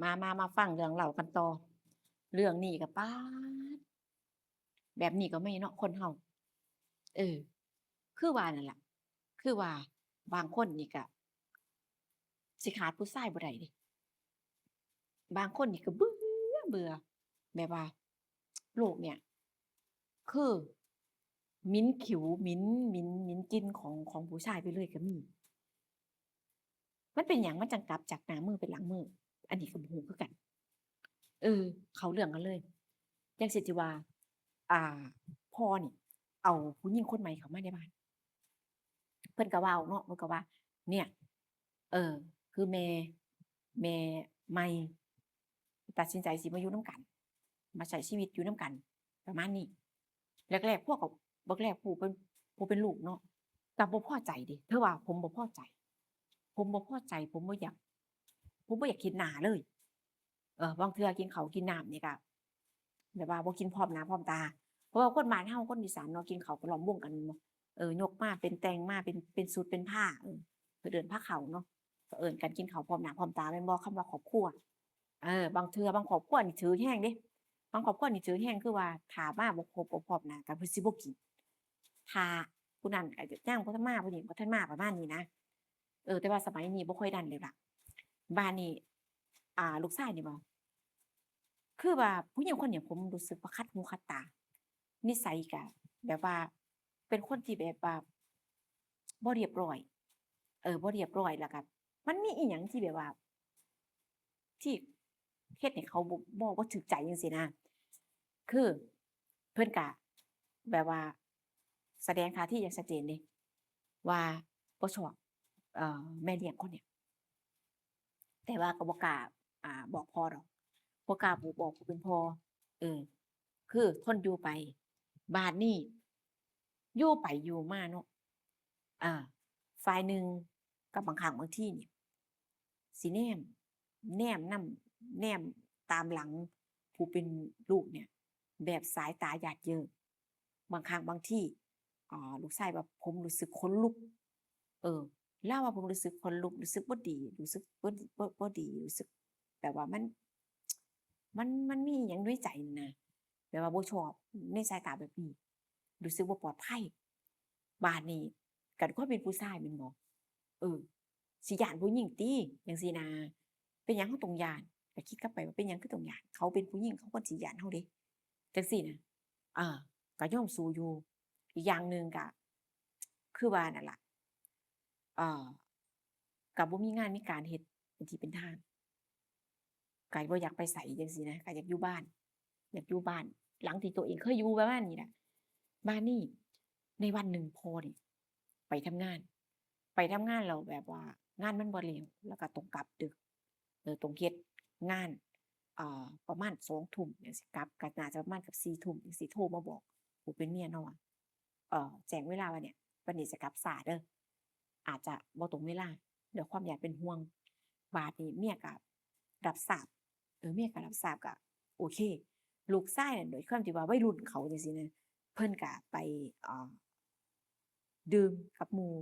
ມາ ມາ ມາຟັງເລື່ອງເລົ່າກັນຕໍ່. ເລື່ອງນີ້ກໍ ປາດ ແບບນີ້ກໍມີເນາະຄົນເຮົາ. ເອີ ຄືວ່ານັ້ນລະ ຄືວ່າບາງຄົນນີ້ກະຊິຂາດຜູ້ຊາຍບໍ່ໄດ້ເດ້. ບາງຄົນນີ້ກໍເບື່ອ ເບື່ອ ແບບວ່າໂລກເນີ້ຍຄືໝິ່ນຂິວ ໝິ່ນ ໝິ່ນ ໝິ່ນກິ່ນຂອງ ຂອງຜູ້ຊາຍໄປເລີຍກໍມີ. ມັນເປັນຫຍັງມັນຈັ່ງກັບຈາກໜ້າມືເປັນຫຼັງມື? ອັນນີ້ກໍບໍ່ຮູ້ຄືກັນ. ເອີ ເຂົ້າເລື່ອງກັນເລີຍ. ຢ່າງເຊັ່ນທີ່ວ່າ ອ່າ ພໍ່ນີ້ເອົາຜູ້ຍິງຄົນໃໝ່ເຂົ້າມາໃນບ້ານ ເພິ່ນກໍເວົ້າເນາະ ເພິ່ນກໍວ່າ ເນີ້ຍ ເອີ ຄືແມ່ ແມ່ໃໝ່ຕັດສິນໃຈຊິມາຢູ່ນຳກັນ ມາໃຊ້ຊີວິດຢູ່ນຳກັນ ປະມານນີ້. ແລກໆ ພວກກໍ ບັກແລກຜູ້ເປັນ ຜູ້ເປັນລູກເນາະ ກໍບໍ່ພໍໃຈເດ້. ເທື່ອວ່າຜົມບໍ່ພໍໃຈ ຜົມບໍ່ພໍໃຈ ຜົມບໍ່ຢາກ ຜົມບໍ່ຢາກເຫັນໜ້າເລີຍ. ເອີ ບາງເທື່ອກິນເຂົ້າກິນນ້ຳນີ້ກໍແບບວ່າບໍ່ກິນພ້ອມໜ້າພ້ອມຕາ ເພາະວ່າຄົນບ້ານເຮົາ ຄົນອີສານເນາະ ກິນເຂົ້າກໍລ້ອມວົງກັນແມ່ນບໍ່? ເອີ ຍົກມາເປັນແຕ່ງມາເປັນ ເປັນຊຸດເປັນພາ ເອີ ເພິ່ນເອີ້ນພາເຂົ້າເນາະ ກໍເອີ້ນກັນກິນເຂົ້າພ້ອມໜ້າພ້ອມຕາແມ່ນບໍ່? ຄຳວ່າຄອບຄົວ ເອີ ບາງເທື່ອບາງຄອບຄົວນີ້ຖືກແຮງເດ້ ບາງຄອບຄົວນີ້ຖືກແຮງ ຄືວ່າຖ້າມາບໍ່ຄົບບໍ່ພ້ອມໜ້າກັນ ເພິ່ນຊິບໍ່ກິນ ຖ້າຜູ້ນັ້ນກໍຍັງບໍ່ທັນມາ ຜູ້ນີ້ບໍ່ທັນມາ ປະມານນີ້ນະ. ເອີ ແຕ່ວ່າສະໄໝນີ້ບໍ່ຄ່ອຍນັ້ນແລ້ວລະ. ບາດນີ້ ອ່າ ລູກຊາຍນີ້ເວົ້າ ຄືວ່າຜູ້ຍິງຄົນນີ້ ຜົມຮູ້ສຶກວ່າຂັດຫູຂັດຕາ ນິໄສກະແບບວ່າເປັນຄົນທີ່ແບບວ່າບໍ່ຮຽບຮ້ອຍ ເອີ ບໍ່ຮຽບຮ້ອຍ ແລ້ວກະມັນມີອີ່ຫຍັງທີ່ແບບວ່າ ທີ່ເຮັດໃຫ້ເຂົາບໍ່ ບໍ່ ບໍ່ຖືກໃຈຈັ່ງຊີ້ນະ. ຄືເພິ່ນກະແບບວ່າສະແດງທ່າທີຢ່າງຊັດເຈນເດ້ ວ່າບໍ່ຊອບ ເອີ ແມ່ລ້ຽງຄົນນີ້ ແຕ່ວ່າກໍບໍ່ກ້າ ອ່າ ບອກພໍ່ດອກ ບໍ່ກ້າບອກຜູ້ເປັນພໍ່ ເອີ ຄືທົນຢູ່ໄປ. ບາດນີ້ຢູ່ໄປຢູ່ມາເນາະ ອ່າ ຝ່າຍໜຶ່ງກໍບາງຄັ້ງບາງທີນີ້ຊິແນມ ແນມນຳ ແນມຕາມຫຼັງຜູ້ເປັນລູກນີ້ ແບບສາຍຕາຢາດເຍີ້ງ. ບາງຄັ້ງບາງທີ ອ່າ ລູກຊາຍວ່າ ຜົມຮູ້ສຶກຂົນລຸກ ເອີ ລາວວ່າ ຜົມຮູ້ສຶກຂົນລຸກ ຮູ້ສຶກບໍ່ດີ ຮູ້ສຶກບໍ່ ບໍ່ ບໍ່ດີ ຮູ້ສຶກແບບວ່າມັນ ມັນ ມັນມີອີ່ຫຍັງຢູ່ໃນໃຈນີ້ນະ ແບບວ່າບໍ່ຊອບໃນສາຍຕາແບບນີ້ ຮູ້ສຶກບໍ່ປອດໄພ. ບາດນີ້ກໍດ້ວຍຄວາມເປັນຜູ້ຊາຍແມ່ນບໍ່ ເອີ ຊິຢ້ານຜູ້ຍິງຕິ ຈັ່ງຊີ້ນະ. ເປັນຫຍັງເຮົາຕ້ອງຢ້ານ? ກໍຄິດກັບໄປວ່າເປັນຫຍັງຄືຕ້ອງຢ້ານ? ເຂົາເປັນຜູ້ຍິງ ເຂົາຄວນຊິຢ້ານເຮົາເດ້ ຈັ່ງຊີ້ນະ. ເອີ ກໍຍອມສູ້ຢູ່. ອີກຢ່າງໜຶ່ງກໍຄືວ່ານັ້ນລະ ເອີ ກໍບໍ່ມີງານມີການເຮັດເປັນທີ່ເປັນທາງ ກໍບໍ່ຢາກໄປໃສຈັ່ງຊີ້ນະ ກໍຢາກຢູ່ບ້ານ ຢາກຢູ່ບ້ານຫຼັງທີ່ຕົວເອງເຄີຍຢູ່ ປະມານນີ້ລະ. ບາດນີ້ໃນວັນໜຶ່ງພໍ່ນີ້ໄປທຳງານ ໄປທຳງານແລ້ວແບບວ່າງານມັນບໍ່ແລ້ວ ແລ້ວກໍຕ້ອງກັບດຶກ ເອີ ຕ້ອງເຮັດງານ ອ່າ ປະມານສອງທຸ່ມຈັ່ງຊີ້ ກັບ ກໍໜ້າຈະປະມານກັບສີ່ທຸ່ມຈັ່ງຊີ້ ໂທມາບອກຜູ້ເປັນເມຍເນາະວ່າ ເອີ ແຈ້ງເວລາວ່າ ເນຍ ວັນນີ້ຈະກັບຊ້າເດີ ອາດຈະບໍ່ຕົງເວລາ ດ້ວຍຄວາມຢ້ານເປັນຫ່ວງ. ບາດນີ້ເມຍກໍຮັບຊາບ ເອີ ເມຍກໍຮັບຊາບ ກໍໂອເຄ. ລູກຊາຍນັ້ນ ດ້ວຍຄວາມທີ່ວ່າໄວລຸ້ນເຂົາຈັ່ງຊີ້ນະ ເພິ່ນກໍໄປ ເອີ ດື່ມກັບໝູ່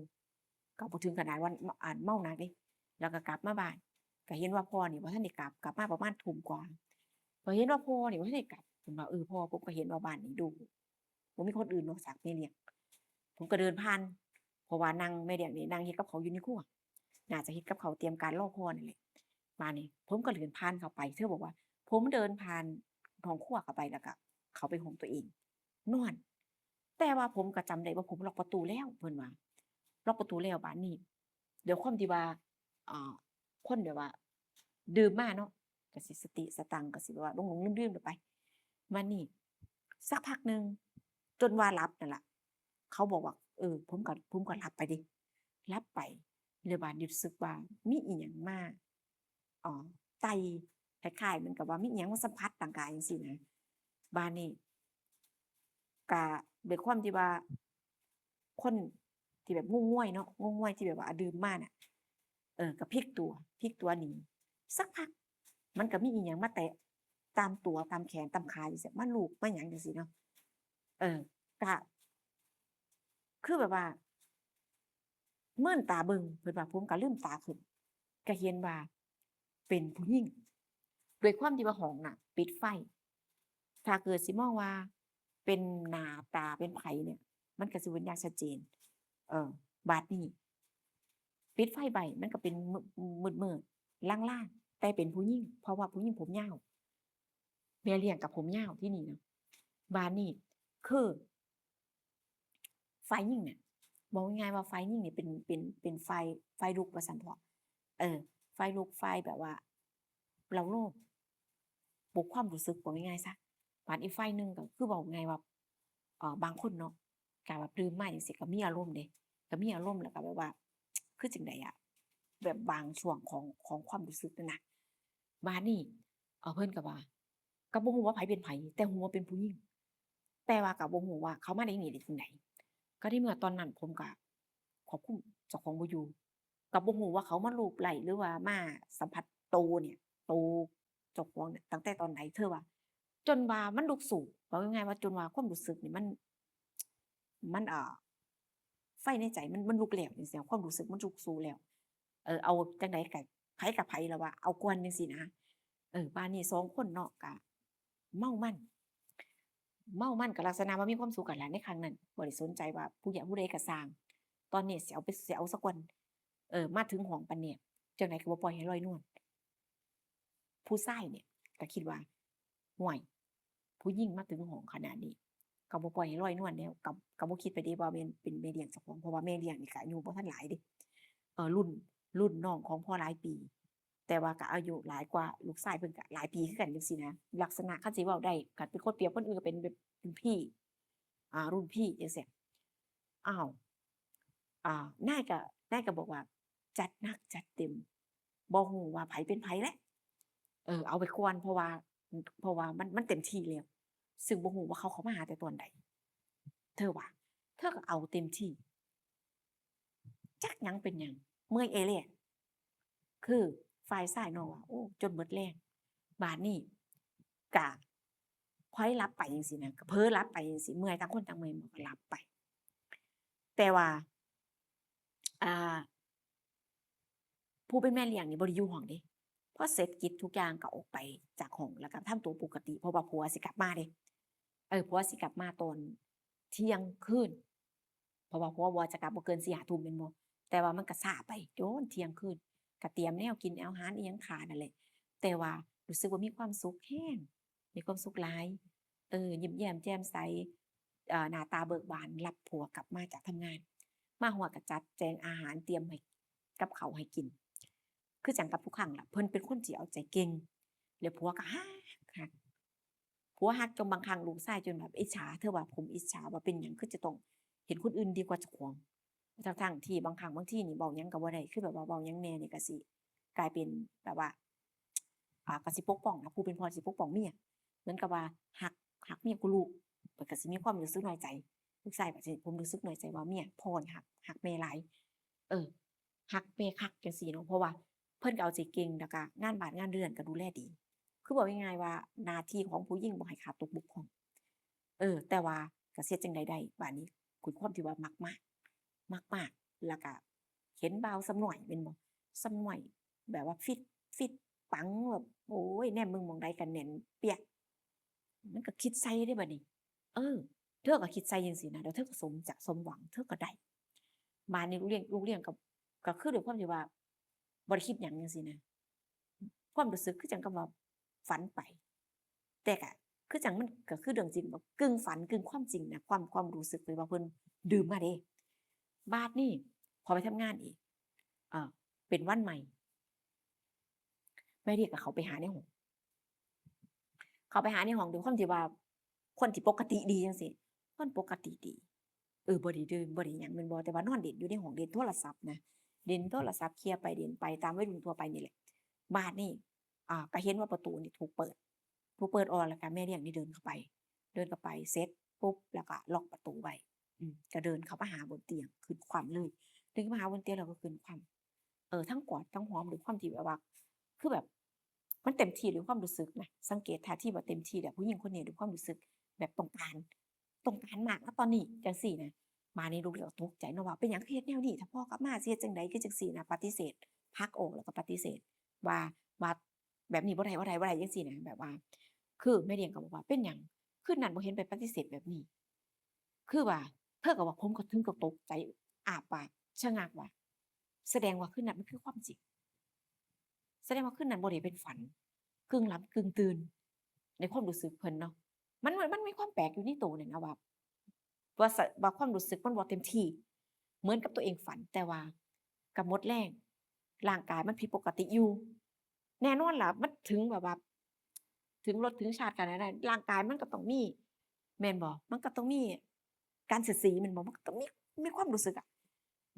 ກໍບໍ່ເຖິງຂະໜາດວ່າ ອັນ ເມົາໜັກເດ້ ແລ້ວກໍກັບມາບ້ານ ກໍເຫັນວ່າພໍ່ນີ້ບໍ່ທັນໄດ້ກັບ ກັບມາປະມານທຸ່ມກວ່າ ກໍເຫັນວ່າພໍ່ນີ້ບໍ່ທັນໄດ້ກັບ ເພິ່ນວ່າ ເອີ ພໍ່ ຜົມກໍເຫັນວ່າບ້ານນີ້ດຸ ບໍ່ມີຄົນອື່ນນອກຈາກແມ່ລ້ຽງ. ຜົມກໍເດີນຜ່ານ ເພາະວ່ານາງແມ່ລ້ຽງນີ້ນັ່ງເຮັດກັບເຂົາຢູ່ໃນຄົວ ໜ້າຈະເຮັດກັບເຂົາຕຽມການລໍພໍ່ນັ້ນແຫຼະ. ບາດນີ້ຜົມກໍເດີນຜ່ານເຂົ້າໄປ ເທື່ອບອກວ່າ ຜົມເດີນຜ່ານຫ້ອງຄົວເຂົ້າໄປ ແລ້ວກໍເຂົ້າໄປຫ້ອງຕົວເອງນອນ ແຕ່ວ່າຜົມກໍຈຳໄດ້ວ່າຜົມລັອກປະຕູແລ້ວ ເພິ່ນວ່າ ລັອກປະຕູແລ້ວ. ບາດນີ້ ດ້ວຍຄວາມທີ່ວ່າ ອ່າ ຄົນແບບວ່າດື່ມມາເນາະ ກະຊິສະຕິສະຕັງກະຊິແບບວ່າຫຼົງໆລືມໆໄປ. ບາດນີ້ສັກພັກໜຶ່ງ ຈົນວ່າຫຼັບນັ້ນລະ ເຂົາບອກວ່າ ເອີ ຜົມກະ ຜົມກະຫຼັບໄປເດ້ ຫຼັບໄປ ແລ້ວບາດນີ້ຮູ້ສຶກວ່າມີອີ່ຫຍັງມາ ເອີ ໄຕ່ ຄ້າຍໆ ເໝືອນກັບວ່າມີອີ່ຫຍັງມາສຳຜັດຮ່າງກາຍຈັ່ງຊີ້ນະ. ບາດນີ້ກະດ້ວຍຄວາມທີ່ວ່າ ຄົນທີ່ແບບງົມງວາຍເນາະ ງົມງວາຍທີ່ແບບວ່າດື່ມມານະ ເອີ ກໍພິກຕົວ ພິກຕົວໜີ. ສັກພັກມັນກໍມີອີ່ຫຍັງມາແຕະຕາມຕົວ ຕາມແຂນ ຕາມຂາຈັ່ງຊີ້ ມາລູບມາຫຍັງຈັ່ງຊີ້ເນາະ. ເອີ ກະຄືແບບວ່າ ເມີນຕາເບິ່ງ ເພິ່ນວ່າ ຜົມກໍລືມຕາຂຶ້ນ ກໍເຫັນວ່າເປັນຜູ້ຍິງ ດ້ວຍຄວາມທີ່ວ່າຫ້ອງນະປິດໄຟ ຖ້າເກີດຊິມອງວ່າເປັນໜ້າຕາເປັນໃຜເນຍ ມັນກະຊິເຫັນຢ່າງຊັດເຈນ. ເອີ ບາດນີ້ປິດໄຟໄວ້ ມັນກະເປັນມືດໆ ລາງໆ ແຕ່ເປັນຜູ້ຍິງ ເພາະວ່າຜູ້ຍິງຜົມຍາວ ແມ່ລ້ຽງກະຜົມຍາວທີ່ນີ້ນະ. ບາດນີ້ຄື ຝ່າຍຍິງເນຍ ເວົ້າງ່າຍໆວ່າຝ່າຍຍິງນີ້ເປັນ ເປັນ ເປັນຝ່າຍ ຝ່າຍລຸກວ່າຊັ້ນເຖາະ ເອີ ຝ່າຍລຸກ ຝ່າຍແບບວ່າເລົາໂລມ ປົກຄວາມຮູ້ສຶກ ເວົ້າງ່າຍໆຊະ. ບາດອີກຝ່າຍໜຶ່ງກໍຄືເວົ້າງ່າຍວ່າ ເອີ ບາງຄົນເນາະ ກະແບບດື່ມມາຈັ່ງຊີ້ ກະມີອາລົມເດ້ ກະມີອາລົມ ແລ້ວກະແບບວ່າ ຄືຈັ່ງໃດອະ ແບບບາງຊ່ວງຂອງ ຂອງຄວາມຮູ້ສຶກນັ້ນນະ. ບາດນີ້ ເອີ ເພິ່ນກໍວ່າ ກໍບໍ່ຮູ້ວ່າໃຜເປັນໃຜ ແຕ່ຮູ້ວ່າເປັນຜູ້ຍິງ ແຕ່ວ່າກໍບໍ່ຮູ້ວ່າເຂົາມາໄດ້ນີ້ໄດ້ຈັ່ງໃດ. ກໍໃນເມື່ອຕອນນັ້ນຜົມກໍຄວບຄຸມເຈົ້າຂອງບໍ່ຢູ່ ກໍບໍ່ຮູ້ວ່າເຂົາມາລູບໄລ້ ຫຼືວ່າມາສຳຜັດໂຕເນຍ ໂຕເຈົ້າຂອງເນຍ ຕັ້ງແຕ່ຕອນໃດ ເທື່ອວ່າ ຈົນວ່າມັນລຸກສູນ ເວົ້າງ່າຍໆວ່າຈົນວ່າຄວາມຮູ້ສຶກນີ້ມັນ ມັນ ເອີ ໄຟໃນໃຈມັນ ມັນລຸກແລ້ວຈັ່ງຊີ້ ຄວາມຮູ້ສຶກມັນລຸກສູນແລ້ວ ເອີ ເອົາຈັ່ງໃດກະ ໃຜກະໃຜລະວ່າ ເອົາກ່ອນຈັ່ງຊີ້ນະ. ເອີ ບາດນີ້ສອງຄົນເນາະ ກະເມົາມັນ ເມົາມັນກະລັກສະນະວ່າມີຄວາມສຸກຫັ້ນລະໃນຄັ້ງນັ້ນ ບໍ່ໄດ້ສົນໃຈວ່າຜູ້ໃດ ຜູ້ໃດກະຊ່າງ ຕອນນີ້ຊິເອົາໄປ ຊິເອົາສາກ່ອນ. ເອີ ມາເຖິງຫ້ອງປານນີ້ ຈັ່ງໃດກະບໍ່ປ່ອຍໃຫ້ລອຍນວນ. ຜູ້ຊາຍເນຍກະຄິດວ່າ ຫ້ວຍ ຜູ້ຍິງມາເຖິງຫ້ອງຂະໜາດນີ້ ກະບໍ່ປ່ອຍໃຫ້ລອຍນວນແລ້ວ ກະ ກະບໍ່ຄິດໄປເດ້ວ່າແມ່ນເປັນແມ່ລ້ຽງເຈົ້າຂອງ ເພາະວ່າແມ່ລ້ຽງນີ້ກະອາຍຸບໍ່ທັນຫຼາຍເດ້ ເອີ ລຸ້ນ ລຸ້ນນ້ອງຂອງພໍ່ຫຼາຍປີ ແຕ່ວ່າກະອາຍຸຫຼາຍກວ່າລູກຊາຍເພິ່ນກະຫຼາຍປີຄືກັນຈັ່ງຊີ້ນະ. ລັກສະນະຄັນຊິເວົ້າໄດ້ ຄັນເປັນຄົນປຽບຄົນອື່ນກະເປັນແບບລຸ້ນພີ່ ອ່າ ລຸ້ນພີ່ຈັ່ງຊີ້. ອ້າວ ອ່າ ນາຍກະ ນາຍກະບອກວ່າ ຈັດໜັກຈັດເຕັມ ບໍ່ຮູ້ວ່າໃຜເປັນໃຜແຫຼະ ເອີ ເອົາໄປກ່ອນ ເພາະວ່າ ເພາະວ່າມັນ ມັນເຕັມທີ່ແລ້ວ ຊຶ່ງບໍ່ຮູ້ວ່າເຂົາເຂົ້າມາຫາແຕ່ຕອນໃດ. ເທີວ່າ ເທີກໍເອົາເຕັມທີ່ ຈັກຫຍັງເປັນຫຍັງ ເມື່ອຍແອແລ້ວ ຄືຝ່າຍຊາຍເນາະວ່າ ໂອ້ ຈົນໝົດແຮງ ບາດນີ້ກະ ຂ້ອຍຫຼັບໄປຈັ່ງຊີ້ນະ ກະເຜີຫຼັບໄປຈັ່ງຊີ້ ເມື່ອຍ ຕ່າງຄົນຕ່າງເມື່ອຍ ກະຫຼັບໄປ. ແຕ່ວ່າ ອ່າ ຜູ້ເປັນແມ່ລ້ຽງນີ້ບໍ່ໄດ້ຢູ່ຫ້ອງເດ້ ພໍເສັດກິດທຸກຢ່າງກະອອກໄປຈາກຫ້ອງ ແລ້ວກະທຳຕົວປົກກະຕິ ເພາະວ່າຜົວຊິກັບມາເດ້ ເອີ ຜົວຊິກັບມາຕອນທ່ຽງຄືນ ເພາະວ່າຜົວວ່າຈະກັບບໍ່ເກີນສີ່ຫ້າທຸ່ມແມ່ນບໍ່ ແຕ່ວ່າມັນກະຊ້າໄປຈົນທ່ຽງຄືນ ກະຕຽມແນວກິນແນວອາຫານອີ່ຫຍັງຖ້ານັ້ນແຫຼະ ແຕ່ວ່າຮູ້ສຶກວ່າມີຄວາມສຸກແຮງ ມີຄວາມສຸກຫຼາຍ ເອີ ຍິ້ມແຍ້ມແຈ່ມໃສ ເອີ ໜ້າຕາເບີກບານ ຮັບຜົວກັບມາຈາກທຳງານ ມາຮອດກະຈັດແຈງອາຫານ ຕຽມໃຫ້ ກັບເຂົ້າໃຫ້ກິນ ຄືຈັ່ງກັບທຸກຄັ້ງລະ ເພິ່ນເປັນຄົນທີ່ເອົາໃຈເກັ່ງ ແລ້ວຜົວກະຮັກ ຮັກ ຜົວຮັກຈົນບາງຄັ້ງລູກຊາຍຈົນແບບອິດສາ ເທີວ່າຜົມອິດສາວ່າເປັນຫຍັງຄືຈະຕ້ອງເຫັນຄົນອື່ນດີກວ່າເຈົ້າຂອງ ທັງໆທີ່ບາງຄັ້ງບາງທີນີ້ເວົ້າຫຍັງກະບໍ່ໄດ້ ຄືແບບວ່າເວົ້າຫຍັງແດ່ນີ້ກະຊິກາຍເປັນແບບວ່າ ອ່າ ກະຊິປົກປ້ອງນະ ຜູ້ເປັນພໍ່ຊິປົກປ້ອງເມຍ ເໝືອນກັບວ່າຮັກ ຮັກເມຍກວ່າລູກ ເພິ່ນກະຊິມີຄວາມຮູ້ສຶກນ້ອຍໃຈ ລູກຊາຍກະຊິມີຄວາມຮູ້ສຶກນ້ອຍໃຈວ່າເມຍ ພໍ່ນີ້ຮັກ ຮັກແມ່ຫຼາຍ ເອີ ຮັກແມ່ຄັກຈັ່ງຊີ້ເນາະ ເພາະວ່າເພິ່ນກະເອົາໃຈເກັ່ງ ແລ້ວກະງານບ້ານງານເຮືອນກະດູແລດີ ຄືເວົ້າງ່າຍໆວ່າໜ້າທີ່ຂອງຜູ້ຍິງບໍ່ໃຫ້ຂາດຕົກບົກຜ່ອງ ເອີ ແຕ່ວ່າກະຊິເຮັດຈັ່ງໃດໄດ້ ບາດນີ້ ຄືຄວາມທີ່ວ່າມັກມາກ ມັກມາກ ແລ້ວກະເຫັນບ່າວສ່ຳນ້ອຍແມ່ນບໍ່ ສ່ຳນ້ອຍແບບວ່າຟິດ ຟິດປັງ ແບບ ໂອ້ຍ ແນມເບິ່ງໝ່ອງໃດກະແໜ້ນປຽກ ມັນກະຄິດໃສ່ເດ້ບາດນີ້ ເອີ ເທີກະຄິດໃສ່ຈັ່ງຊີ້ນະ ແລ້ວເທີກະສົມຈະ ສົມຫວັງ ເທີກະໄດ້ ບາດນີ້ລູກລ້ຽງ ລູກລ້ຽງກະ ກະຄືດ້ວຍຄວາມທີ່ວ່າບໍ່ໄດ້ຄິດຫຍັງຈັ່ງຊີ້ນະ ຄວາມຮູ້ສຶກຄືຈັ່ງກັບວ່າຝັນໄປ ແຕ່ກະຄືຈັ່ງມັນກະຄືເລື່ອງຈິງ ແບບກຶ່ງຝັນກຶ່ງຄວາມຈິງນະ ຄວາມ ຄວາມຮູ້ສຶກທີ່ວ່າເພິ່ນດື່ມມາເດ້. ບາດນີ້ພໍໄປທຳງານອີກ ເອີ ເປັນວັນໃໝ່ ແມ່ເດກະເຂົ້າໄປຫາໃນຫ້ອງ ເຂົ້າໄປຫາໃນຫ້ອງ ດ້ວຍຄວາມທີ່ວ່າຄົນທີ່ປົກກະຕິດີຈັ່ງຊີ້ ຄົນປົກກະຕິດີ ເອີ ບໍ່ໄດ້ດື່ມ ບໍ່ໄດ້ຫຍັງແມ່ນບໍ່ ແຕ່ວ່ານອນຫຼິ້ນຢູ່ໃນຫ້ອງ ຫຼິ້ນໂທລະສັບນະ ຫຼິ້ນໂທລະສັບ ເຄຍໄປຫຼິ້ນໄປຕາມໄວລຸ້ນທົ່ວໄປນີ້ແຫຼະ. ບາດນີ້ ອ່າ ກະເຫັນວ່າປະຕູນີ້ຖືກເປີດ ຖືກເປີດອອກ ແລ້ວກະແມ່ລ້ຽງນີ້ເດີນເຂົ້າໄປ ເດີນເຂົ້າໄປເສັດປຸບ ແລ້ວກະລັອກປະຕູໄວ້ ອືມ ກະເດີນເຂົ້າມາຫາບົນຕຽງ ຂຶ້ນຄວ່ຳເລີຍ ເດີນເຂົ້າມາຫາບົນຕຽງແລ້ວກະຂຶ້ນຄວ່ຳ ເອີ ທັງກອດທັງຫອມ ດ້ວຍຄວາມທີ່ແບບວ່າ ຄືແບບ ມັນເຕັມທີ່ດ້ວຍຄວາມຮູ້ສຶກນະ ສັງເກດທ່າທີວ່າເຕັມທີ່ແລ້ວ ຜູ້ຍິງຄົນນີ້ດ້ວຍຄວາມຮູ້ສຶກແບບຕ້ອງການ ຕ້ອງການມາກນະຕອນນີ້ ຈັ່ງຊີ້ນະ. ບາດນີ້ລູກເລີຍຕົກໃຈເນາະວ່າ ເປັນຫຍັງຄືເຮັດແນວນີ້ ຖ້າພໍ່ກັບມາຊິເຮັດຈັ່ງໃດ ຄືຈັ່ງຊີ້ນະ ປະຕິເສດ ຜັກອອກ ແລ້ວກະປະຕິເສດວ່າ ວ່າ ແບບນີ້ບໍ່ໄດ້ ບໍ່ໄດ້ ບໍ່ໄດ້ ຈັ່ງຊີ້ນະ ແບບວ່າ ຄືແມ່ລ້ຽງກໍບອກວ່າ ເປັນຫຍັງຄືນນັ້ນບໍ່ເຫັນໄປປະຕິເສດແບບນີ້ ຄືວ່າ ເທີກໍວ່າ ຜົມກໍເຖິງກັບຕົກໃຈ ອ້າປາກຊະງັກວ່າ ສະແດງວ່າຄືນນັ້ນມັນຄືຄວາມຈິງ ສະແດງວ່າຄືນນັ້ນບໍ່ໄດ້ເປັນຝັນ ກຶ່ງຫຼັບກຶ່ງຕື່ນ ໃນຄວາມຮູ້ສຶກເພິ່ນເນາະ ມັນ ມັນ ມັນມີຄວາມແປກຢູ່ໃນໂຕນັ້ນນະວ່າ ວ່າ ສ- ວ່າຄວາມຮູ້ສຶກມັນບໍ່ເຕັມທີ່ ເໝືອນກັບຕົວເອງຝັນ ແຕ່ວ່າກໍໝົດແຮງ ຮ່າງກາຍມັນຜິດປົກກະຕິຢູ່ ແນ່ນອນລະ ມັນເຖິງແບບວ່າ ເຖິງລົດເຖິງຊາດຂະໜາດນັ້ນ ຮ່າງກາຍມັນກໍຕ້ອງມີ ແມ່ນບໍ່? ມັນກໍຕ້ອງມີການເສຍດສີແມ່ນບໍ່? ມັນກໍຕ້ອງມີ ມີຄວາມຮູ້ສຶກອະ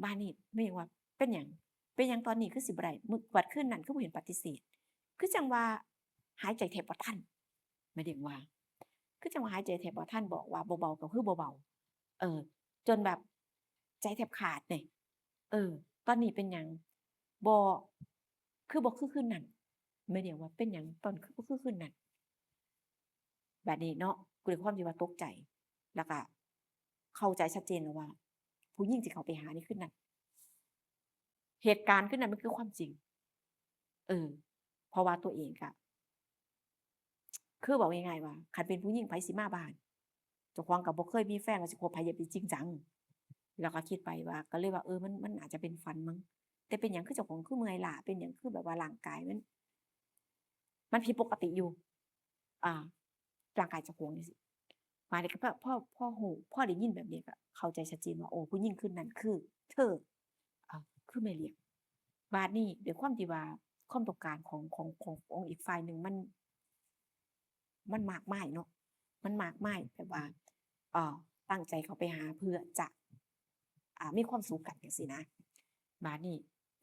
ບາດນີ້ແມ່ນຫຍັງວ່າ ເປັນຫຍັງ? ເປັນຫຍັງຕອນນີ້ຄືຊິບໍ່ໄດ້? ມື້ ບາດຄືນນັ້ນຄືບໍ່ເຫັນປະຕິເສດ? ຄືຈັ່ງວ່າຫາຍໃຈແທບບໍ່ທັນ ແມ່ນຫຍັງວ່າ ຄືຈັ່ງວ່າຫາຍໃຈແທບບໍ່ທັນ ບອກວ່າບໍ່ເບົາກໍຄືບໍ່ເບົາ ເອີ ຈົນແບບໃຈແທບຂາດນີ້ ເອີ ຕອນນີ້ເປັນຫຍັງ? ບໍ່ ຄືບໍ່ຄືຄືນນັ້ນ? ແມ່ນຫຍັງວ່າ ເປັນຫຍັງຕອນຄືບໍ່ຄືຄືນນັ້ນ? ບາດນີ້ເນາະ ດ້ວຍຄວາມທີ່ວ່າຕົກໃຈ ແລ້ວກະເຂົ້າໃຈຊັດເຈນແລ້ວວ່າ ຜູ້ຍິງທີ່ເຂົາໄປຫາໃນຄືນນັ້ນ ເຫດການຄືນນັ້ນມັນຄືຄວາມຈິງ ເອີ ເພາະວ່າຕົວເອງກະ ຄືເວົ້າງ່າຍໆວ່າ ຄັນເປັນຜູ້ຍິງໃຜຊິມາບ້ານ ເຈົ້າຂອງກໍບໍ່ເຄີຍມີແຟນ ວ່າຊິຄົບໃຜ ຢ່າໄປຈິງຈັງ ແລ້ວກໍຄິດໄປວ່າ ກໍເລີຍວ່າ ເອີ ມັນ ມັນອາດຈະເປັນຝັນມັ້ງ ແຕ່ເປັນຫຍັງຄືເຈົ້າຂອງຄືເມື່ອຍລ້າ ເປັນຫຍັງຄືແບບວ່າຮ່າງກາຍມັນ ມັນຜິດປົກກະຕິຢູ່ ອ່າ ຮ່າງກາຍເຈົ້າຂອງຈັ່ງຊີ້ ບາດນີ້ກໍພໍ ພໍ ພໍຮູ້ ພໍໄດ້ຍິນແບບນີ້ກໍເຂົ້າໃຈຊັດເຈນວ່າ ໂອ້ ຜູ້ຍິງຄືນນັ້ນຄືເທີ ອ່າ ຄືແມ່ລ້ຽງ ບາດນີ້ດ້ວຍຄວາມທີ່ວ່າຄວາມຕ້ອງການຂອງ ຂອງ ຂອງ ຂອງອີກຝ່າຍໜຶ່ງມັນ ມັນມາກມາຍເນາະ ມັນມາກມາຍແບບວ່າ ເອີ ຕັ້ງໃຈເຂົ້າໄປຫາເພື່ອຈະ ອ່າ ມີຄວາມສຸກກັນຈັ່ງຊີ້ນະ ບາດນີ້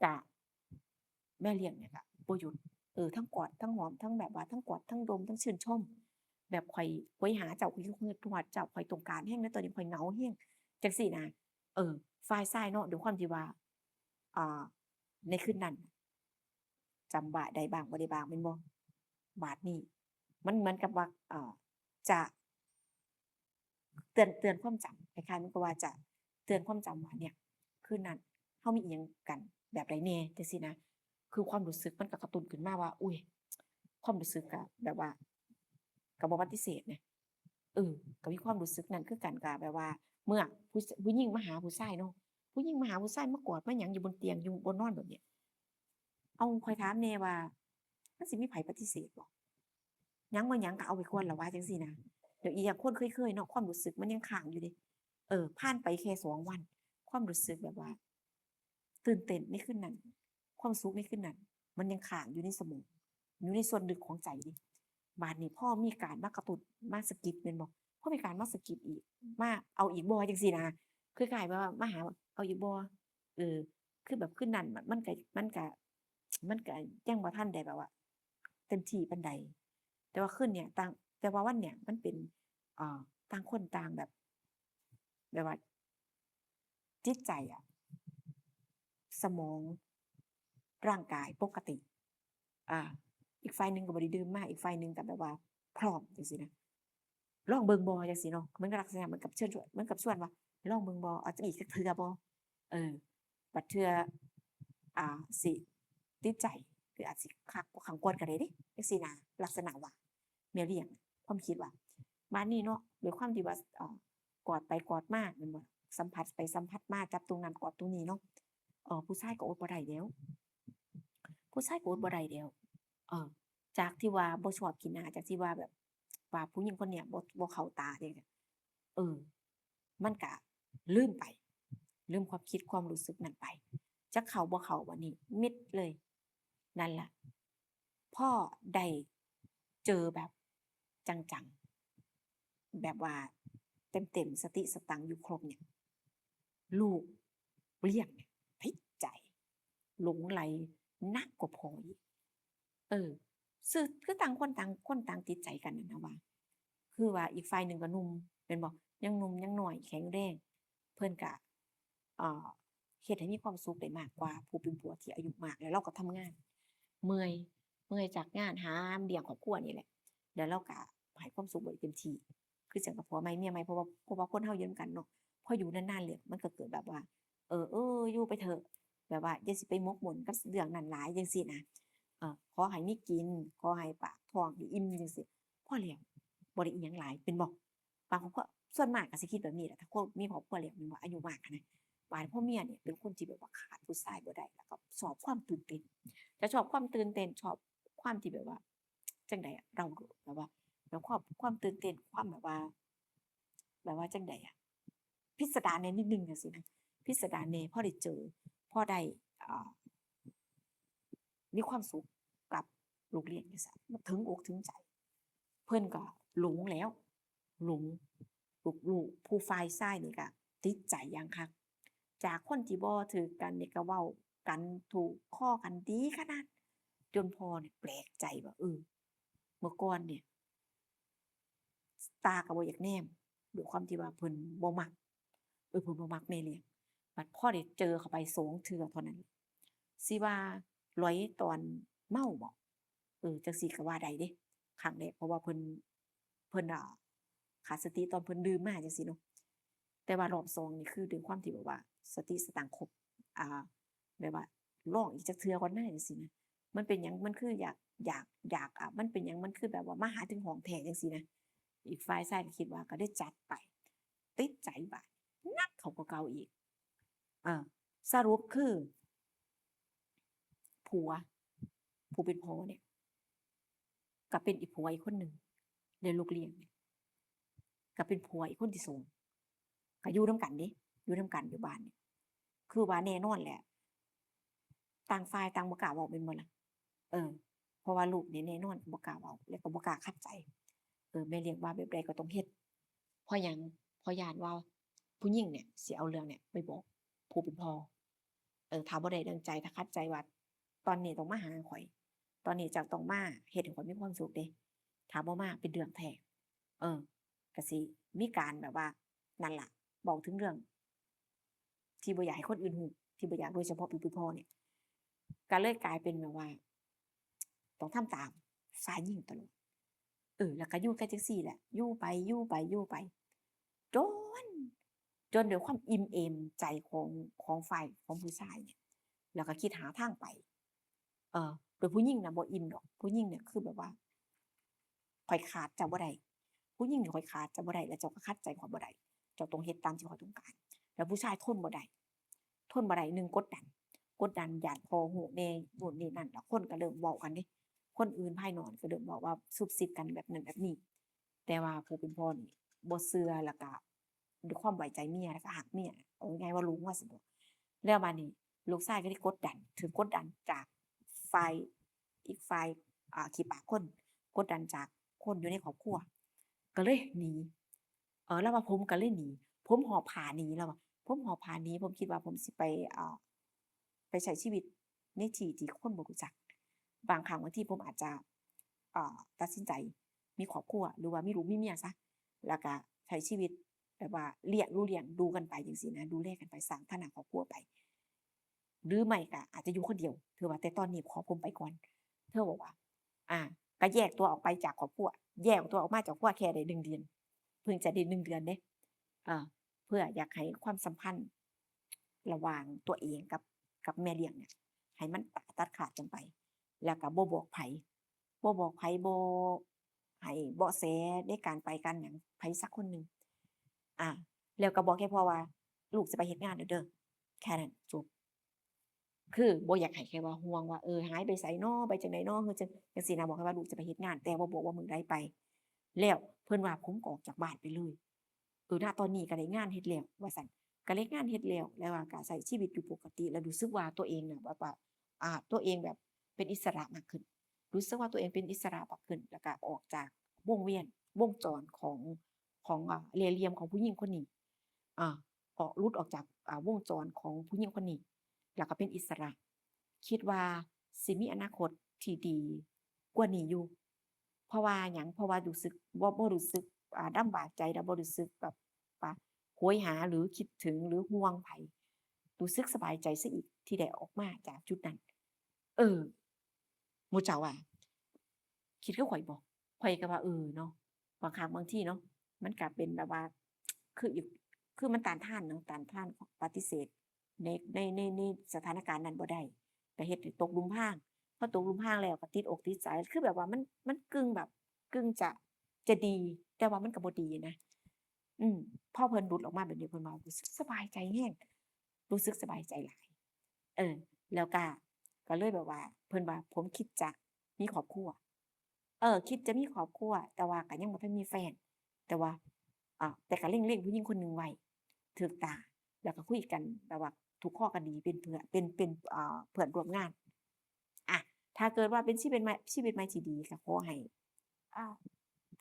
ກະ ແມ່ລ້ຽງນີ້ກະບໍ່ຢຸດ ເອີ ທັງກອດທັງຫອມ ທັງແບບວ່າ ທັງກອດທັງດົມ ທັງຊື່ນຊົມ ແບບຂ້ອຍໂຫຍຫາເຈົ້າ ຂ້ອຍຄິດຮອດເຈົ້າ ຂ້ອຍຕ້ອງການແຮງເລີຍ ຕອນນີ້ຂ້ອຍເຫງົາແຮງ ຈັ່ງຊີ້ນະ ເອີ ຝ່າຍຊາຍເນາະ ດ້ວຍຄວາມທີ່ວ່າ ອ່າ ໃນຄືນນັ້ນ ຈຳບາດໄດ້ບ້າງບໍ່ໄດ້ບ້າງແມ່ນບໍ່? ບາດນີ້ມັນເໝືອນກັບວ່າ ເອີ ຈະເຕືອນ ເຕືອນຄວາມຈຳ ຄ້າຍໆ ມັນກໍວ່າຈະເຕືອນຄວາມຈຳວ່າ ເນຍ ຄືນນັ້ນເຮົາມີອີ່ຫຍັງກັນແບບໃດແດ່ ຈັ່ງຊີ້ນະ ຄືຄວາມຮູ້ສຶກມັນກໍກະຕຸ້ນຂຶ້ນມາວ່າ ອຸ້ຍ ຄວາມຮູ້ສຶກກະແບບວ່າ ກໍບໍ່ປະຕິເສດນະ ເອີ ກໍມີຄວາມຮູ້ສຶກນັ້ນຄືກັນ ກໍແບບວ່າເມື່ອຜູ້ ຜູ້ຍິງມາຫາຜູ້ຊາຍເນາະ ຜູ້ຍິງມາຫາຜູ້ຊາຍ ມາກອດມາຫຍັງຢູ່ບົນຕຽງ ຢູ່ບົນນອນແບບນີ້ ເອົາ ຂ້ອຍຖາມແດ່ວ່າ ມັນຊິມີໃຜປະຕິເສດບໍ່? ຫຍັງບໍ່ຫຍັງກໍເອົາໄປກ່ອນລະວ່າ ຈັ່ງຊີ້ນະ ແລ້ວອີກຢ່າງຄົນເຄີຍໆເນາະ ຄວາມຮູ້ສຶກມັນຍັງຄ້າງຢູ່ເດ ເອີ ຜ່ານໄປແຄ່ສອງວັນ ຄວາມຮູ້ສຶກແບບວ່າ ຕື່ນເຕັ້ນໃນຄືນນັ້ນ ຄວາມສຸກໃນຄືນນັ້ນ ມັນຍັງຄ້າງຢູ່ໃນສະໝອງ ຢູ່ໃນສ່ວນເລິກຂອງໃຈເດ ບາດນີ້ພໍມີການມາກະຕຸ້ນ ມາສະກິດແມ່ນບໍ່? ພໍມີການມາສະກິດອີກ ມາເອົາອີກບໍ່? ຈັ່ງຊີ້ນະ ຄືຄ້າຍໆວ່າມາຫາ ເອົາອີກບໍ່? ເອີ ຄືແບບຄືນນັ້ນ ມັນ ມັນກະ ມັນກະ ມັນກະຍັງບໍ່ທັນໄດ້ແບບວ່າເຕັມທີ່ປານໃດ ແຕ່ວ່າຄືນເນີ້ຍຕ່າງ ແຕ່ວ່າວັນເນີ້ຍມັນເປັນ ອ່າ ຕ່າງຄົນຕ່າງແບບ ແບບວ່າຈິດໃຈອະ ສະໝອງ ຮ່າງກາຍປົກກະຕິ ອ່າ ອີກຝ່າຍໜຶ່ງກໍບໍ່ໄດ້ດື່ມມາ ອີກຝ່າຍໜຶ່ງກໍແບບວ່າພ້ອມຈັ່ງຊີ້ນະ ລອງເບິ່ງບໍ່ ຈັ່ງຊີ້ເນາະ ມັນກໍລັກສະນະເໝືອນກັບເຊີນຊວນ ເໝືອນກັບຊວນວ່າ ລອງເບິ່ງບໍ່ ເອົາອີກຈັກເທື່ອບໍ່? ເອີ ບັດເທື່ອ ອ່າ ຊິຕິດໃຈ ຫຼືອາດຊິຄັກກວ່າຄັ້ງກ່ອນກໍໄດ້ເດ ຈັ່ງຊີ້ນະ ລັກສະນະວ່າ ແມ່ລ້ຽງ ຄວາມຄິດວ່າ ບາດນີ້ເນາະ ດ້ວຍຄວາມທີ່ວ່າ ເອີ ກອດໄປກອດມາແມ່ນບໍ່ ສຳຜັດໄປສຳຜັດມາ ຈັບຕົງນັ້ນກອດຕົງນີ້ເນາະ ເອີ ຜູ້ຊາຍກໍອົດບໍ່ໄດ້ແລ້ວ ຜູ້ຊາຍກໍອົດບໍ່ໄດ້ແລ້ວ ເອີ ຈາກທີ່ວ່າບໍ່ຊອບຂີ້ໜ້າ ຈາກທີ່ວ່າແບບ ວ່າຜູ້ຍິງຄົນເນີ້ຍບໍ່ ບໍ່ເຂົ້າຕາເດ້ ເອີ ມັນກະລືມໄປ ລືມຄວາມຄິດຄວາມຮູ້ສຶກນັ້ນໄປ ຈັກເຂົ້າບໍ່ເຂົ້າ ບາດນີ້ມິດເລີຍ ນັ້ນລະ ພໍໄດ້ເຈີແບບຈັງໆ ແບບວ່າເຕັມໆ ສະຕິສະຕັງຢູ່ຄົບນີ້ ລູກລ້ຽງນີ້ຕິດໃຈ ຫຼົງໄຫຼໜັກກວ່າພໍ່ອີກ ເອີ ຄືຕ່າງຄົນຕ່າງ ຄົນຕ່າງຕິດໃຈກັນຫັ້ນນະວ່າ ຄືວ່າອີກຝ່າຍໜຶ່ງກໍໜຸ່ມແມ່ນບໍ່ ຍັງໜຸ່ມຍັງນ້ອຍແຂງແຮງ ເພິ່ນກະ ເອີ ເຮັດໃຫ້ມີຄວາມສຸກໄດ້ມາກກວ່າຜູ້ເປັນຜົວທີ່ອາຍຸມາກ ແລ້ວລາວກໍທຳງານ ເມື່ອຍ ເມື່ອຍຈາກງານຫາລ້ຽງຄອບຄົວນີ້ແຫຼະ ແລ້ວລາວກະໃຫ້ຄວາມສຸກບໍ່ໄດ້ເຕັມທີ່ ຄືຈັ່ງກັບຜົວໃໝ່ເມຍໃໝ່ ເພາະວ່າ ເພາະວ່າຄົນເຮົາຢູ່ນຳກັນເນາະ ພໍຢູ່ນານໆແລ້ວມັນກໍເກີດແບບວ່າ ເອີ ເອີ ຢູ່ໄປເຖາະ ແບບວ່າຢ່າຊິໄປໝົກໝຸ່ນກັບເລື່ອງນັ້ນຫຼາຍ ຈັ່ງຊີ້ນະ ເອີ ຂໍໃຫ້ມີກິນ ຂໍໃຫ້ປາກທ້ອງໄດ້ອີ່ມຈັ່ງຊີ້ ພໍແລ້ວ ບໍ່ໄດ້ອີ່ຫຍັງຫຼາຍ ແມ່ນບໍ່? ບາງຄອບຄົວ ສ່ວນມາກກໍຊິຄິດແບບນີ້ແຫຼະ ຖ້າຄົນມີຄອບຄົວແລ້ວແມ່ນບໍ່ ອາຍຸມາກຫັ້ນນະ ບາດພໍເມຍນີ້ເປັນຄົນທີ່ແບບວ່າຂາດຜູ້ຊາຍບໍ່ໄດ້ ແລ້ວກໍຊອບຄວາມຕື່ນເຕັ້ນ ຈະຊອບຄວາມຕື່ນເຕັ້ນ ຊອບຄວາມທີ່ແບບວ່າ ຈັ່ງໃດອະ ເຮົາແບບວ່າ ແບບຄວາມ ຄວາມຕື່ນເຕັ້ນ ຄວາມແບບວ່າ ແບບວ່າຈັ່ງໃດອະ ພິດສະດານແດ່ນິດໜຶ່ງຈັ່ງຊີ້ນະ ພິດສະດານແດ່ ພໍໄດ້ເຈີ ພໍໄດ້ ອ່າ ມີຄວາມສຸກກັບລູກລ້ຽງຈັ່ງຊັ້ນ ເຖິງອົກເຖິງໃຈ ເພິ່ນກໍຫຼົງແລ້ວ ຫຼົງ ລູກໆ ຜູ້ຝ່າຍຊາຍນີ້ກໍຕິດໃຈຢ່າງຄັກ ຈາກຄົນທີ່ບໍ່ຖືກກັນນີ້ກໍເວົ້າກັນ ຖືກຄໍກັນດີຂະໜາດ ຈົນພໍ່ນີ້ແປກໃຈວ່າ ເອີ ເມື່ອກ່ອນນີ້ ຕາກໍບໍ່ຢາກແນມ ດ້ວຍຄວາມທີ່ວ່າເພິ່ນບໍ່ມັກ ເອີ ເພິ່ນບໍ່ມັກແມ່ລ້ຽງ ບັດພໍໄດ້ເຈີເຂົ້າໄປສອງເທື່ອເທົ່ານັ້ນ ຊິວ່າຫຼອຍຕອນເມົາບໍ ເອີ ຈັ່ງຊີ້ກໍວ່າໄດ້ເດ້ ຄັ້ງແລກ ເພາະວ່າເພິ່ນ ເພິ່ນ ອ່າ ຂາດສະຕິຕອນເພິ່ນດື່ມມາຈັ່ງຊີ້ເນາະ ແຕ່ວ່າລອບສອງນີ້ຄືດ້ວຍຄວາມທີ່ແບບວ່າສະຕິສະຕັງຄົບ ອ່າ ແບບວ່າລອງອີກຈັກເທື່ອກ່ອນນະ ຈັ່ງຊີ້ນະ ມັນເປັນຫຍັງ ມັນຄືຢາກ ຢາກ ຢາກ ອ່າ ມັນເປັນຫຍັງ ມັນຄືແບບວ່າມາຫາເຖິງຫ້ອງແທ້ ຈັ່ງຊີ້ນະ ອີກຝ່າຍຊາຍກໍຄິດວ່າ ກໍໄດ້ຈັດໄປ ຕິດໃຈບາດ ໜັກເຂົ້າກວ່າເກົ່າອີກ ເອີ ສະຫຼຸບຄື ຜົວ ຜູ້ເປັນພໍ່ນີ້ ກໍເປັນອີກຜົວອີກຄົນໜຶ່ງ ແລ້ວລູກລ້ຽງນີ້ ກໍເປັນຜົວອີກຄົນທີສອງ ກໍຢູ່ນຳກັນເດ້ ຢູ່ນຳກັນຢູ່ບ້ານນີ້ ຄືວ່າແນ່ນອນແຫຼະ ຕ່າງຝ່າຍຕ່າງບໍ່ກ້າເວົ້າແມ່ນບໍ່ລະ? ເອີ ເພາະວ່າລູກນີ້ແນ່ນອນບໍ່ກ້າເວົ້າ ແລ້ວກໍບໍ່ກ້າຂັດໃຈ ເອີ ແມ່ລ້ຽງວ່າແບບໃດກໍຕ້ອງເຮັດ ເພາະຫຍັງ? ເພາະຢ້ານວ່າຜູ້ຍິງນີ້ຊິເອົາເລື່ອງນີ້ໄປບອກຜູ້ເປັນພໍ່ ເອີ ຖ້າບໍ່ໄດ້ດັ່ງໃຈ ຖ້າຂັດໃຈວ່າ ຕອນນີ້ຕ້ອງມາຫາຂ້ອຍ ຕອນນີ້ເຈົ້າຕ້ອງມາເຮັດໃຫ້ຂ້ອຍມີຄວາມສຸກເດ້ ຖ້າບໍ່ມາເປັນເລື່ອງແທ້ ເອີ ກໍຊິມີການແບບວ່າ ນັ້ນລະ ເວົ້າເຖິງເລື່ອງທີ່ບໍ່ຢາກໃຫ້ຄົນອື່ນຮູ້ ທີ່ບໍ່ຢາກ ໂດຍສະເພາະຜູ້ເປັນພໍ່ນີ້ ກໍເລີຍກາຍເປັນແບບວ່າ ຕ້ອງທຳຕາມຝ່າຍຍິງຕະຫຼອດ ເອີ ແລ້ວກໍຢູ່ກັນຈັ່ງຊີ້ແຫຼະ ຢູ່ໄປ ຢູ່ໄປ ຢູ່ໄປ ຈົນ ຈົນດ້ວຍຄວາມອີ່ມເອມໃຈຂອງ ຂອງຝ່າຍຂອງຜູ້ຊາຍນີ້ ແລ້ວກໍຄິດຫາທາງໄປ ເອີ ໂດຍຜູ້ຍິງນະບໍ່ອີ່ມດອກ ຜູ້ຍິງນະຄືແບບວ່າ ຂ້ອຍຂາດເຈົ້າບໍ່ໄດ້ ຜູ້ຍິງນີ້ ຂ້ອຍຂາດເຈົ້າບໍ່ໄດ້ ແລ້ວເຈົ້າກໍຂັດໃຈຂ້ອຍບໍ່ໄດ້ ເຈົ້າຕ້ອງເຮັດຕາມທີ່ຂ້ອຍຕ້ອງການ ແລ້ວຜູ້ຊາຍທົນບໍ່ໄດ້ ທົນບໍ່ໄດ້ ໜຶ່ງ ກົດດັນ ກົດດັນ ຢ້ານພໍ່ຮູ້ແດ່ ໂນ່ນນີ້ນັ້ນ ແລ້ວຄົນກໍເລີ່ມເວົ້າກັນເດ້ ຄົນອື່ນພາຍນອກກໍເລີ່ມເວົ້າວ່າຊຸບຊິບກັນແບບນັ້ນແບບນີ້ ແຕ່ວ່າຜູ້ເປັນພໍ່ນີ້ບໍ່ເຊື່ອ ແລ້ວກໍ ດ້ວຍຄວາມໄວ້ໃຈເມຍ ແລ້ວກໍຮັກເມຍ ເອົາງ່າຍໆວ່າຫຼົງວ່າຊັ້ນເຖາະ ແລ້ວບາດນີ້ລູກຊາຍກໍໄດ້ກົດດັນ ຖືກກົດດັນຈາກຝ່າຍ ອີກຝ່າຍ ອ່າ ຂີ້ປາກຄົນ ກົດດັນຈາກຄົນຢູ່ໃນຄອບຄົວ ກໍເລີຍໜີ ເອີ ລາວວ່າ ຜົມກໍເລີຍໜີ ຜົມຫອບຜ້າໜີ ລາວວ່າ ຜົມຫອບຜ້າໜີ ຜົມຄິດວ່າຜົມຊິໄປ ອ່າ ໄປໃຊ້ຊີວິດໃນທີ່ທີ່ຄົນບໍ່ຮູ້ຈັກ ບາງຄັ້ງບາງທີຜົມອາດຈະ ອ່າ ຕັດສິນໃຈມີຄອບຄົວ ຫຼືວ່າມີລູກມີເມຍຊະ ແລ້ວກະໃຊ້ຊີວິດແບບວ່າລ້ຽງ ດູລ້ຽງດູກັນໄປຈັ່ງຊີ້ນະ ດູແລກັນໄປ ສ້າງຖານະຄອບຄົວໄປ ຫຼືໄມ່ກະອາດຈະຢູ່ຄົນດຽວ ຖືວ່າແຕ່ຕອນນີ້ຂໍຜົມໄປກ່ອນ ເທີບອກວ່າ ອ່າ ກະແຍກຕົວອອກໄປຈາກຄອບຄົວ ແຍກຕົວອອກມາຈາກຄອບຄົວແຄ່ໄດ້ໜຶ່ງເດືອນ ເພິ່ງຈະໄດ້ໜຶ່ງເດືອນເດ້ ເອີ ເພື່ອຢາກໃຫ້ຄວາມສຳພັນລະຫວ່າງຕົວເອງກັບ ກັບແມ່ລ້ຽງນີ້ ໃຫ້ມັນຕັດຂາດກັນໄປ ແລ້ວກໍບໍ່ບອກໃຜ ບໍ່ບອກໃຜ ບໍ່ໃຫ້ເບາະແສໃນການໄປການຫຍັງໃຜສັກຄົນໜຶ່ງ ອາ ແລ້ວກໍບອກແຄ່ພໍ່ວ່າ ລູກຈະໄປເຮັດງານແລ້ວເດີ ແຄ່ນັ້ນ ຈົບ. ຄືບໍ່ຢາກໃຫ້ແຄ່ວ່າຫ່ວງວ່າ ເອີ ຫາຍໄປໃສເນາະ ໄປຈັ່ງໃດເນາະ ຄືຈັ່ງ ຈັ່ງຊີ້ນະ ບອກແຄ່ວ່າລູກຈະໄປເຮັດງານ ແຕ່ບໍ່ບອກວ່າມື້ໃດໄປ ແລ້ວເພິ່ນວ່າ ຜົມກໍອອກຈາກບ້ານໄປເລີຍ ເອີ ນະຕອນນີ້ກໍໄດ້ງານເຮັດແລ້ວວ່າຊັ້ນ ກໍໄດ້ງານເຮັດແລ້ວ ແລ້ວວ່າກໍໃຊ້ຊີວິດຢູ່ປົກກະຕິ ແລ້ວຮູ້ສຶກວ່າຕົວເອງນະ ແບບວ່າ ອ່າ ຕົວເອງແບບເປັນອິດສະຫຼະມາກຂຶ້ນ ຮູ້ສຶກວ່າຕົວເອງເປັນອິດສະຫຼະມາກຂຶ້ນ ແລ້ວກໍອອກຈາກວົງວຽນ ວົງຈອນຂອງ ຂອງ ອ່າ ແລ່ຫຼ່ຽມຂອງຜູ້ຍິງຄົນນີ້ ອ່າ ອອກ ຫຼຸດອອກຈາກ ອ່າ ວົງຈອນຂອງຜູ້ຍິງຄົນນີ້ ແລ້ວກໍເປັນອິດສະຫຼະ ຄິດວ່າຊິມີອະນາຄົດທີ່ດີກວ່ານີ້ຢູ່. ເພາະວ່າຫຍັງ? ເພາະວ່າຮູ້ສຶກ ບໍ່ ບໍ່ຮູ້ສຶກ ອ່າ ລຳບາກໃຈ ແລະ ບໍ່ຮູ້ສຶກແບບວ່າໂຫຍຫາ ຫຼື ຄິດເຖິງ ຫຼື ຫ່ວງໃຜ ຮູ້ສຶກສະບາຍໃຈຊະອີກທີ່ໄດ້ອອກມາຈາກຈຸດນັ້ນ. ເອີ ໝູ່ເຈົ້າວ່າ ຄິດຄືຂ້ອຍບໍ່? ຂ້ອຍກໍວ່າ ເອີເນາະ ບາງຄັ້ງບາງທີເນາະ ມັນກໍເປັນແບບວ່າ ຄືອີກ ຄືມັນຕ້ານທານເນາະ ຕ້ານທານປະຕິເສດໃນ ໃນ ໃນ ໃນສະຖານະການນັ້ນບໍ່ໄດ້ ກໍເຮັດໃຫ້ຕົກຫຼຸມພາງ ພໍຕົກຫຼຸມຮາງແລ້ວກໍຕິດອົກຕິດໃຈ ຄືແບບວ່າມັນ ມັນກຶ່ງແບບ ກຶ່ງຈະ ຈະດີ ແຕ່ວ່າມັນກໍບໍ່ດີນະ. ອືມ ພໍເພິ່ນຫຼຸດອອກມາແບບນີ້ ເພິ່ນວ່າ ຮູ້ສຶກສະບາຍໃຈແຮງ ຮູ້ສຶກສະບາຍໃຈຫຼາຍ. ເອີ ແລ້ວກະ ກໍເລີຍແບບວ່າ ເພິ່ນວ່າ ຜົມຄິດຈະມີຄອບຄົວ ເອີ ຄິດຈະມີຄອບຄົວ ແຕ່ວ່າກໍຍັງບໍ່ທັນມີແຟນ ແຕ່ວ່າ ອາ ແຕ່ກໍເລັງໆຜູ້ຍິງຄົນໜຶ່ງໄວ້ ຖືກຕາ ແລ້ວກໍຄຸຍກັນແບບວ່າຖືກຄໍກັນດີ ເປັນເພື່ອນ ເປັນ ເປັນ ອາ ເພື່ອນຮ່ວມງານ. ອາ ຖ້າເກີດວ່າເປັນຊີວິດໃໝ່ ຊີວິດໃໝ່ທີ່ດີ ກໍຂໍໃຫ້ ອາ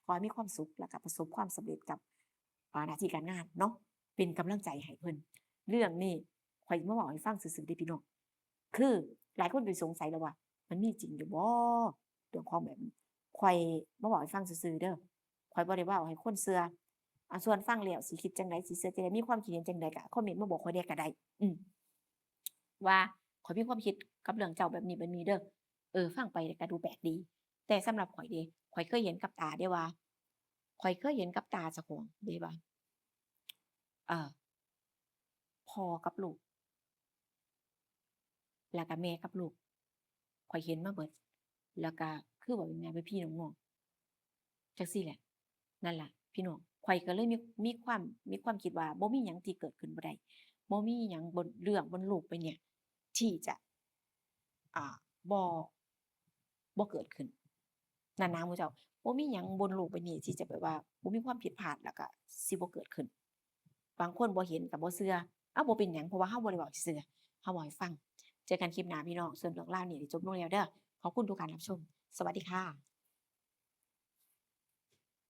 ຂໍໃຫ້ມີຄວາມສຸກ ແລ້ວກໍປະສົບຄວາມສຳເລັດກັບ ອາ ໜ້າທີ່ການງານເນາະ ເປັນກຳລັງໃຈໃຫ້ເພິ່ນ. ເລື່ອງນີ້ຂ້ອຍມາເວົ້າໃຫ້ຟັງຊື່ໆເດ້ພີ່ນ້ອງ ຄືຫຼາຍຄົນກໍສົງໄສແລ້ວວ່າ ມັນມີຈິງຢູ່ບໍ່ ເລື່ອງຂອງແບບນີ້. ຂ້ອຍມາເວົ້າໃຫ້ຟັງຊື່ໆເດີ ຂ້ອຍບໍ່ໄດ້ເວົ້າໃຫ້ຄົນເຊື່ອ. ອາ ສ່ວນຟັງແລ້ວຊິຄິດຈັ່ງໃດ ຊິເຊື່ອຈັ່ງໃດ ມີຄວາມຄິດເຫັນຈັ່ງໃດ ກໍຄອມເມັນມາບອກຂ້ອຍແດ່ກໍໄດ້ ອືມ ວ່າຂ້ອຍມີຄວາມຄິດກັບເລື່ອງເຈົ້າແບບນີ້ ແບບນີ້ເດີ. ເອີ ຟັງໄປກໍດູແປກດີ ແຕ່ສຳລັບຂ້ອຍເດ ຂ້ອຍເຄີຍເຫັນກັບຕາເດ້ວ່າ ຂ້ອຍເຄີຍເຫັນກັບຕາເຈົ້າຂອງເດ້ວ່າ ເອີ ພໍ່ກັບລູກ ແລ້ວກະແມ່ກັບລູກ ຂ້ອຍເຫັນມາເບິດ ແລ້ວກະຄືເວົ້າງ່າຍໆ ເປັນພີ່ນ້ອງໆ ຈັ່ງຊີ້ແຫຼະ. ນັ້ນລະພີ່ນ້ອງ ຂ້ອຍກໍເລີຍມີ ມີຄວາມ ມີຄວາມຄິດວ່າ ບໍ່ມີຫຍັງທີ່ເກີດຂຶ້ນບໍ່ໄດ້ ບໍ່ມີຫຍັງບົນ ເລື່ອງບົນໂລກໃບນີ້ທີ່ຈະ ອາ ບໍ່ ບໍ່ເກີດຂຶ້ນ ນັ້ນນະໝູ່ເຈົ້າ. ບໍ່ມີຫຍັງບົນໂລກໃບນີ້ທີ່ຈະແບບວ່າບໍ່ມີຄວາມຜິດພາດ ແລ້ວກະຊິບໍ່ເກີດຂຶ້ນ. ບາງຄົນບໍ່ເຫັນກໍບໍ່ເຊື່ອ ເອົາ ບໍ່ເປັນຫຍັງ ເພາະວ່າເຮົາບໍ່ໄດ້ເວົ້າໃຫ້ເຊື່ອ ເຮົາເວົ້າໃຫ້ຟັງ. ເຈີກັນຄລິບໜ້າພີ່ນ້ອງ ສ່ວນເລື່ອງລາວນີ້ໄດ້ຈົບລົງແລ້ວເດີ. ຂອບຄຸນທຸກການຮັບຊົມ. ສະຫວັດດີຄ່ະ.